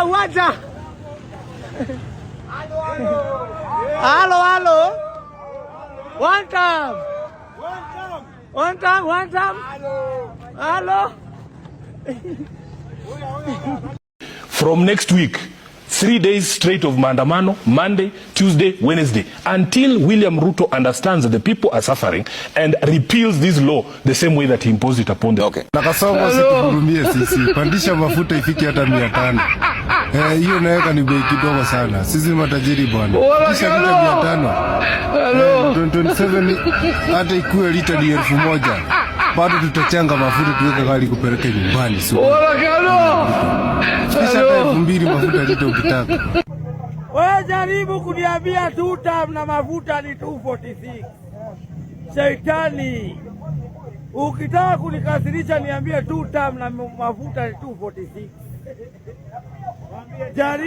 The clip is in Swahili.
Uwanja. Halo, halo. One time. One time, one time. Halo. From next week, 3 days straight of maandamano, Monday, Tuesday, Wednesday, until William Ruto understands that the people are suffering and repeals this law the same way that he imposed it upon them. Na Kasongo, usituhurumie sisi, pandisha mafuta ifike hata 500. Eh, hiyo naweka ni bei kidogo sana. Sisi ni matajiri, bwana. Kisha lita 500. Eh, 2027 hata ikuwe lita ni 1000, bado tutachanga mafuta tuweke gari kupeleke nyumbani. Sio. Kisha hata 2000 mafuta lita ukitaka. Wewe jaribu kuniambia tutam na mafuta ni 246. Shaitani. Ukitaka kunikasirisha niambie tutam na mafuta ni 246. Jaribu.